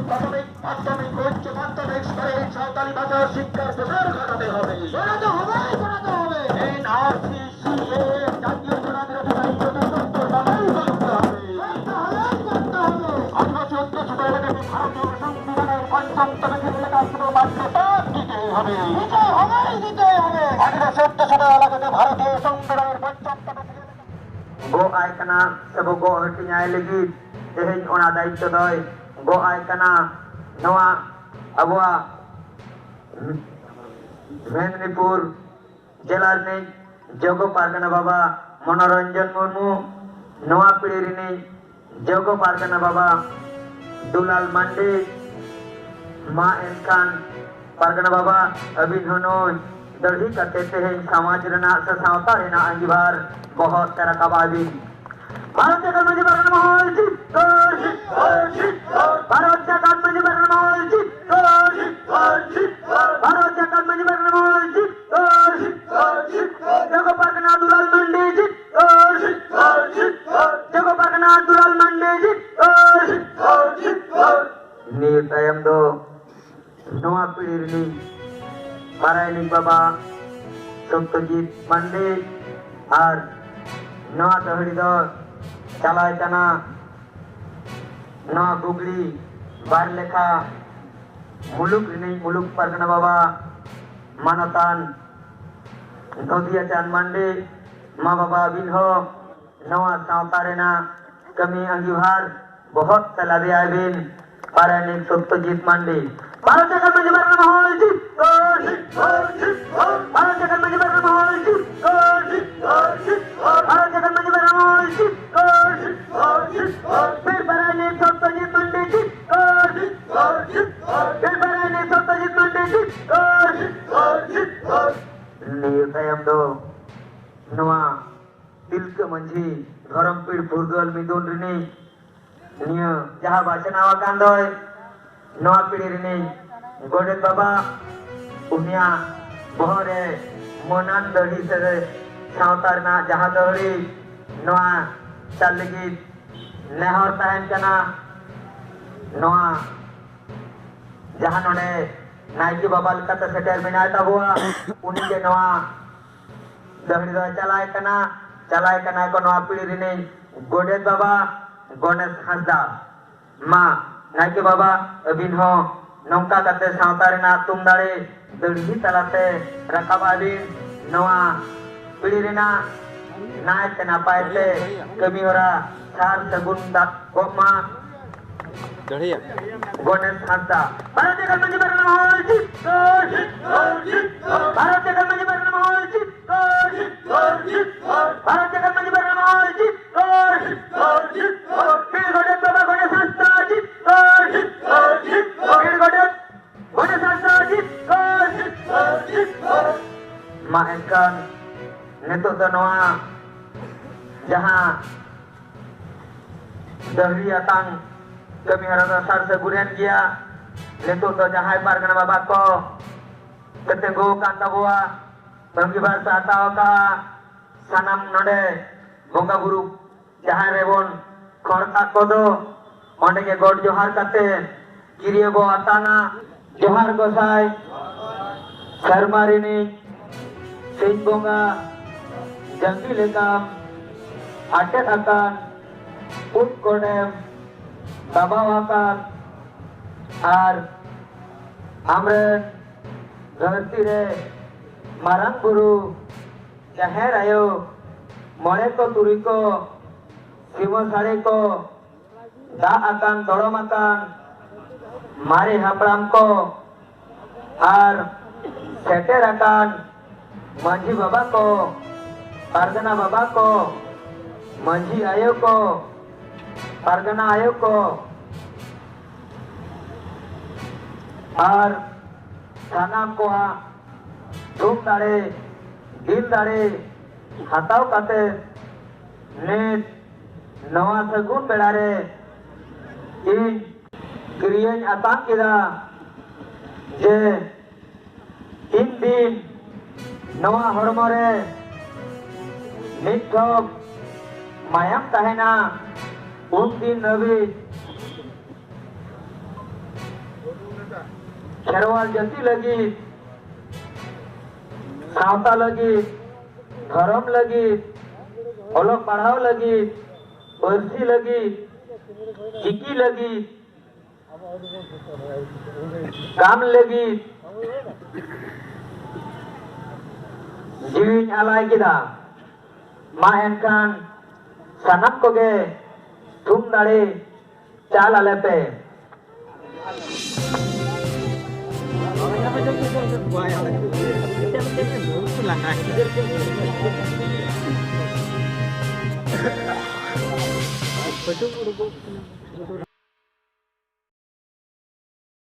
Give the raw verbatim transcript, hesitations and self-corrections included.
প্রাথমিক, মাধ্যমিক, উচ্চ মাধ্যমিক স্তরে এই সাঁওতালি ভাষার শিক্ষার প্রসার ঘটাতে হবে। ঘটাতে হবে, ঘটাতে হবে। এনআরসি, সিএএ, জাতীয় জনবিরোধী আইন প্রতিপক্ষের বাতিল করতে হবে। করতে হবে, করতে হবে। আঠারোশো উনত্রিশ এলাকাকে ভারতীয় সংবিধানের পঞ্চম তফসিল এলাকা শুধুমাত্র বাদ দিতে হবে। দিতে হবে, দিতে হবে। আঠারোশো উনত্রিশ এলাকাকে ভারতীয় সংবিধানের পঞ্চম তফসিল এলাকা ᱜᱚᱜ ᱟᱭ ᱠᱟᱱᱟ ᱥᱮᱵᱚ ᱜᱚᱜ ᱦᱟᱹᱴᱤᱧ ᱟᱭ ᱞᱟᱹᱜᱤᱫ ᱛᱮᱦᱮᱧ ᱚᱱᱟ ᱫᱟᱭᱤᱛᱛᱚ ᱫᱚᱭ ᱜᱚᱜ ᱟᱭ ᱠᱟᱱᱟ᱾ ᱱᱚᱣᱟ ᱟᱵᱚᱣᱟᱜ ᱢᱮᱫᱽᱱᱤᱯᱩᱨ ᱡᱮᱞᱟ ᱨᱤᱱᱤᱡ ᱡᱚᱜᱚ ᱯᱟᱨᱜᱟᱱᱟ ᱵᱟᱵᱟ ᱢᱚᱱᱳᱨᱚᱧᱡᱚᱱ ᱢᱩᱨᱢᱩ, ᱱᱚᱣᱟ ᱯᱤᱲᱦᱤ ᱨᱤᱱᱤᱡ ᱡᱚᱜᱚ ᱯᱟᱨᱜᱟᱱᱟ ᱵᱟᱵᱟ ᱫᱩᱞᱟᱞ ᱢᱟᱱᱰᱤ᱾ ᱢᱟ ᱮᱱᱠᱷᱟᱱ ᱯᱟᱨᱜᱟᱱᱟ ᱵᱟᱵᱟ, ᱟᱹᱵᱤᱱ ᱦᱚᱸ ᱱᱩᱭ ᱫᱟᱹᱲᱦᱤ ᱠᱟᱛᱮ ᱛᱮᱦᱮᱧ ᱥᱚᱢᱟᱡᱽ ᱨᱮᱱᱟᱜ ᱥᱮ ᱥᱟᱶᱛᱟ ᱨᱮᱱᱟᱜ ᱟᱸᱜᱤᱵᱷᱟᱨ ᱵᱚᱦᱚᱜ ᱛᱮ ᱨᱟᱠᱟᱵ ᱟᱹᱵᱤᱱ᱾ ᱵᱷᱟᱨᱚᱛ ᱡᱟᱠᱟᱛ ᱢᱟᱹᱡᱷᱤ ᱯᱟᱨᱜᱟᱱᱟ ᱢᱚᱦᱚᱞ ᱡᱤᱛᱠᱟᱹᱨ᱾ ᱵᱷᱟᱨᱚᱛ ᱡᱟᱠᱟᱛ ᱢᱟᱹᱡᱷᱤ ᱯᱟᱨᱜᱟᱱᱟ ᱢᱚᱦᱚᱞ ᱡᱤᱛᱠᱟᱹᱨ᱾ ᱵᱷᱟᱨᱚᱛ ᱡᱟᱠᱟᱛ ᱢᱟᱹᱡᱷᱤ ᱯᱟᱨᱜᱟᱱᱟ ᱢᱚᱦᱚᱞ ᱡᱤᱛᱠᱟᱹᱨ᱾ ᱡᱚᱜᱚ ᱯᱟᱨᱜᱟᱱᱟ ᱫᱩᱞᱟᱞ ᱢᱟᱱᱰᱤ ᱡᱤᱛᱠᱟᱹᱨ᱾ ᱡᱚᱜᱚ ᱯᱟᱨᱜᱟᱱᱟ ᱫᱩᱞᱟᱞ ᱢᱟᱱᱰᱤ ᱡᱤᱛᱠᱟᱹᱨ᱾ ᱱᱤᱭᱟᱹ ᱛᱟᱭᱚᱢ ᱫᱚ ᱱᱚᱣᱟ ᱯᱤᱲᱦᱤ ᱨᱤᱱᱤᱡ ᱯᱟᱨᱟᱭᱚᱱᱤᱠ ᱵᱟᱵᱟ ᱥᱚᱛᱭᱚᱡᱤᱛ ᱢᱟᱱᱰᱤ ᱟᱨ ᱱᱚᱣᱟ ᱫᱟᱹᱦᱲᱤ ᱫᱚ ᱪᱟᱞᱟᱣ ᱠᱟᱱᱟ ᱱᱚᱣᱟ ᱵᱩᱜᱽᱲᱤ ᱵᱟᱨ ᱞᱮᱠᱷᱟ ᱢᱩᱞᱩᱠ ᱨᱤᱱᱤᱡ ᱢᱩᱞᱩᱠ ᱯᱟᱨᱜᱟᱱᱟ ᱵᱟᱵᱟ ᱢᱟᱱᱚᱛᱟᱱ ᱫᱷᱚᱫᱤᱭᱟ ᱪᱟᱸᱫᱽ ᱢᱟᱱᱰᱤ ᱢᱟ ᱵᱟᱵᱟ, ᱟᱹᱵᱤᱱ ᱦᱚᱸ ᱱᱚᱣᱟ ᱥᱟᱶᱛᱟ ᱨᱮᱱᱟᱜ ᱠᱟᱹᱢᱤ ᱟᱸᱜᱤᱵᱷᱟᱨ ᱵᱚᱦᱚᱜ ᱛᱮ ᱞᱟᱫᱮᱭᱟᱭ ᱵᱤᱱ, ᱯᱟᱨᱟᱱᱤᱠ ᱥᱚᱛᱛᱚᱡᱤᱛ ᱢᱟᱱᱰᱤ᱾ ᱵᱷᱟᱨᱚᱛ ᱡᱟᱠᱟᱛ ᱢᱟᱹᱡᱷᱤ ᱵᱟᱵᱟ ᱢᱚᱦᱚᱞ ᱡᱤᱛᱠᱟᱹᱨ᱾ ᱵᱷᱟᱨᱚᱛ ᱡᱟᱠᱟᱛ ᱢᱟᱹᱡᱷᱤ ᱵᱟᱵᱟ ᱢᱚᱦᱚᱞ ᱡᱤᱛᱠᱟᱹᱨ᱾ ᱵᱷᱟᱨᱚᱛ ᱡᱟᱠᱟᱛ ᱢᱟᱹᱡᱷᱤ ᱵᱟᱵᱟ ᱢᱚᱦᱚᱞ ᱡᱤᱛᱠᱟᱹᱨ᱾ ᱵᱤᱨ ᱯᱟᱨᱟᱱᱤᱠ ᱥᱚᱛᱛᱚᱡᱤᱛ ᱢᱟᱱᱰᱤ ᱡᱤᱛᱠᱟᱹᱨ᱾ ᱵᱤᱨ ᱯᱟᱨᱟᱱᱤᱠ ᱥᱚᱛᱛᱚᱡᱤᱛ ᱢᱟᱱᱰᱤ ᱡᱤᱛᱠᱟᱹᱨ᱾ ᱱᱤᱭᱟᱹ ᱛᱟᱭᱚᱢ ᱫᱚ ᱱᱚᱣᱟ ᱛᱤᱞᱠᱟᱹ ᱢᱟᱹᱡᱷᱤ ᱫᱷᱚᱨᱚᱢ ᱯᱤᱲ ᱯᱷᱩᱨᱜᱟᱹᱞ ᱢᱤᱫᱩᱱ ᱨᱤᱱᱤᱡ ᱱᱤᱭᱟᱹ ᱡᱟᱦᱟᱸ ᱵᱟᱪᱷᱱᱟᱣ ᱟᱠᱟᱱ ᱫᱚᱭ, ᱱᱚᱣᱟ ᱯᱤᱲᱦᱤ ᱨᱤᱱᱤᱡ ᱜᱚᱰᱮᱛ ᱵᱟᱵᱟ, ᱩᱱᱤᱭᱟᱜ ᱵᱚᱦᱚᱜ ᱨᱮ ᱢᱟᱹᱱᱟᱱ ᱫᱟᱹᱦᱲᱤ ᱥᱮ ᱥᱟᱶᱛᱟ ᱨᱮᱱᱟᱜ ᱡᱟᱦᱟᱸ ᱫᱟᱹᱦᱲᱤ, ᱱᱚᱣᱟ ᱪᱟᱞ ᱞᱟᱹᱜᱤᱫ ᱱᱮᱦᱚᱨ ᱛᱟᱦᱮᱱ ᱠᱟᱱᱟ᱾ ᱱᱚᱣᱟ ᱡᱟᱦᱟᱸ ᱱᱚᱰᱮ ᱱᱟᱭᱠᱮ ᱵᱟᱵᱟ ᱞᱮᱠᱟᱛᱮ ᱥᱮᱴᱮᱨ ᱢᱮᱱᱟᱭ ᱛᱟᱵᱚᱣᱟ, ᱩᱱᱤᱜᱮ ᱱᱚᱣᱟ ᱫᱟᱹᱦᱲᱤ ᱫᱚ ᱪᱟᱞᱟᱭ ᱠᱟᱱᱟ, ᱪᱟᱞᱟᱭ ᱠᱟᱱᱟ ᱠᱚ ᱱᱚᱣᱟ ᱯᱤᱲᱦᱤ ᱨᱤᱱᱤᱡ ᱜᱚᱰᱮᱛ ᱵᱟᱵᱟ ᱜᱚᱱᱮᱥ ᱦᱟᱸᱥᱫᱟ᱾ ᱢᱟ ᱱᱟᱭᱠᱮ ᱵᱟᱵᱟ, ᱟᱹᱵᱤᱱ ᱦᱚᱸ ᱱᱚᱝᱠᱟ ᱠᱟᱛᱮ ᱥᱟᱶᱛᱟ ᱨᱮᱱᱟᱜ ᱛᱩᱢ ᱫᱟᱲᱮ ᱫᱟᱹᱲᱦᱤ ᱛᱟᱞᱟᱛᱮ ᱨᱟᱠᱟᱵ ᱟᱹᱵᱤᱱ ᱱᱚᱣᱟ ᱯᱤᱲᱦᱤ ᱨᱮᱱᱟᱜ ᱱᱟᱭᱛᱮ ᱱᱟᱯᱟᱭ ᱛᱮ ᱠᱟᱹᱢᱤ ᱦᱚᱨᱟ ᱥᱟᱨ ᱥᱟᱹᱜᱩᱱ ᱫᱟᱜ ᱠᱚᱜ ᱢᱟ᱾ ᱫᱟᱹᱲᱦᱤᱭᱟ᱾ ᱜᱚᱱᱮᱥ ᱦᱟᱸᱥᱫᱟ᱾ ᱵᱷᱟᱨᱚᱛ ᱡᱟᱠᱟᱛ ᱢᱟᱹᱡᱷᱤ ᱵᱟᱵᱟ ᱢᱚᱦᱚᱞ ᱡᱤᱛᱠᱟᱹᱨ᱾ ᱵᱷᱟᱨᱚᱛ ᱡᱟᱠᱟᱛ ᱢᱟᱹᱡᱷᱤ ᱵᱟᱵᱟ ᱢᱚᱦᱚᱞ ᱡᱤᱛᱠᱟᱹᱨ᱾ ᱵᱷᱟᱨᱚᱛ ᱡᱟᱠᱟᱛ ᱢᱟᱹᱡᱷᱤ ᱵᱟᱵᱟ ᱢᱚᱦᱚᱞ ᱡᱤᱛᱠᱟᱹᱨ᱾ ᱯᱤᱲ ᱜᱚᱰᱮᱛ ᱵᱟᱵᱟ ᱜᱚᱱᱮᱥ ᱦᱟᱸᱥᱫᱟ ᱡᱤᱛᱠᱟᱹᱨ᱾ ᱯᱤᱲ ᱜᱚᱰᱮᱛ ᱜᱚᱱᱮᱥ ᱦᱟᱸᱥᱫᱟ ᱡᱤᱛᱠᱟᱹᱨ᱾ ᱢᱟ ᱮᱱᱠᱷᱟᱱ ᱱᱤᱛᱚᱜ ᱫᱚ ᱱᱚᱣᱟ ᱡᱟᱦᱟᱸ ᱫᱟᱹᱦᱲᱤ ᱟᱛᱟᱝ ᱠᱟᱹᱢᱤ ᱦᱚᱨᱟ ᱫᱚ ᱥᱟᱨ ᱥᱟᱹᱜᱩᱱᱮᱱ ᱜᱮᱭᱟ᱾ ᱱᱤᱛᱚᱜ ᱫᱚ ᱡᱟᱦᱟᱸᱭ ᱯᱟᱨᱜᱟᱱᱟ ᱵᱟᱵᱟ ᱠᱚ ᱯᱮ ᱛᱤᱸᱜᱩ ᱟᱠᱟᱱ ᱛᱟᱵᱚᱣᱟ, ᱟᱺᱜᱤᱵᱷᱟᱨ ᱯᱮ ᱦᱟᱛᱟᱣ ᱟᱠᱟᱫᱼᱟ, ᱥᱟᱱᱟᱢ ᱱᱚᱰᱮ ᱵᱚᱸᱜᱟ ᱵᱩᱨᱩ ᱡᱟᱦᱟᱸ ᱨᱮᱵᱚᱱ ᱠᱷᱚᱲ ᱠᱟᱜ ᱠᱚᱫᱚ, ᱚᱸᱰᱮ ᱜᱮ ᱜᱚᱰ ᱡᱚᱦᱟᱨ ᱠᱟᱛᱮ ᱠᱤᱨᱤᱭᱟᱹ ᱵᱚ ᱟᱛᱟᱝᱟ᱾ ᱡᱚᱦᱟᱨ ᱜᱚᱸᱥᱟᱭ, ᱥᱮᱨᱢᱟ ᱨᱤᱱᱤᱡ ᱥᱤᱧ ᱵᱚᱸᱜᱟ, ᱡᱟᱸᱜᱤ ᱞᱮᱠᱟᱢ ᱟᱴᱮᱫ ᱟᱠᱟᱱ ᱩᱫ ᱠᱚᱰᱮᱢ ᱫᱟᱵᱟᱣ ᱟᱠᱟᱱ, ᱟᱨ ᱟᱢᱨᱮᱱ ᱫᱷᱟᱹᱨᱛᱤ ᱨᱮ ᱢᱟᱨᱟᱝ ᱵᱩᱨᱩ, ᱡᱟᱦᱮᱨ ᱟᱭᱳ, ᱢᱚᱬᱮ ᱠᱚ ᱛᱩᱨᱩᱭ ᱠᱚ, ᱥᱤᱢᱟᱹ ᱥᱟᱹᱲᱮ ᱠᱚ, ᱫᱟᱜ ᱟᱠᱟᱱ ᱫᱚᱲᱚᱢ ᱟᱠᱟᱱ ᱢᱟᱨᱮ ᱦᱟᱯᱲᱟᱢ ᱠᱚ ᱟᱨ ᱥᱮᱴᱮᱨ ᱟᱠᱟᱱ ᱢᱟᱹᱡᱷᱤ ᱵᱟᱵᱟ ᱠᱚ, ᱯᱟᱨᱜᱟᱱᱟ ᱵᱟᱵᱟ ᱠᱚ, ᱢᱟᱹᱡᱷᱤ ᱟᱭᱳ ᱠᱚ, ᱯᱟᱨᱜᱟᱱᱟ ᱟᱭᱳ ᱠᱚ ᱟᱨ ᱥᱟᱱᱟᱢ ᱠᱚᱣᱟᱜ ᱛᱷᱩᱢ ᱫᱟᱲᱮ, ᱫᱤᱞ ᱫᱟᱲᱮ ᱦᱟᱛᱟᱣ ᱠᱟᱛᱮ ᱱᱤᱛ ᱱᱚᱣᱟ ᱥᱟᱹᱜᱩᱱ ᱵᱮᱲᱟ ᱨᱮ ᱤᱧ ᱠᱤᱨᱤᱭᱟᱹᱧ ᱟᱛᱟᱝ ᱠᱮᱫᱟ ᱡᱮ ᱛᱤᱱ ᱫᱤᱱ ᱱᱚᱣᱟ ᱦᱚᱲᱢᱚ ᱨᱮ ᱢᱤᱫ ᱴᱷᱚᱯ ᱢᱟᱭᱟᱢ ᱛᱟᱦᱮᱱᱟ, ᱩᱱ ᱫᱤᱱ ᱦᱟᱹᱵᱤᱡ ᱠᱷᱮᱨᱣᱟᱞ ᱡᱟᱹᱛᱤ ᱞᱟᱹᱜᱤᱫ, ᱥᱟᱶᱛᱟ ᱞᱟᱹᱜᱤᱫ, ᱫᱷᱚᱨᱚᱢ ᱞᱟᱹᱜᱤᱫ, ᱚᱞᱚᱜ ᱯᱟᱲᱦᱟᱣ ᱞᱟᱹᱜᱤᱫ, ᱯᱟᱹᱨᱥᱤ ᱞᱟᱹᱜᱤᱫ, ᱪᱤᱠᱤ ᱞᱟᱹᱜᱤᱫ, ᱠᱟᱢ ᱞᱟᱹᱜᱤᱫ ᱡᱤᱣᱤᱧ ᱟᱞᱟᱭ ᱠᱮᱫᱟ᱾ ᱢᱟ ᱮᱱᱠᱷᱟᱱ ᱥᱟᱱᱟᱢ ᱠᱚᱜᱮ ᱛᱷᱩᱢ ᱫᱟᱲᱮ ᱪᱟᱞ ᱟᱞᱮ ᱯᱮ᱾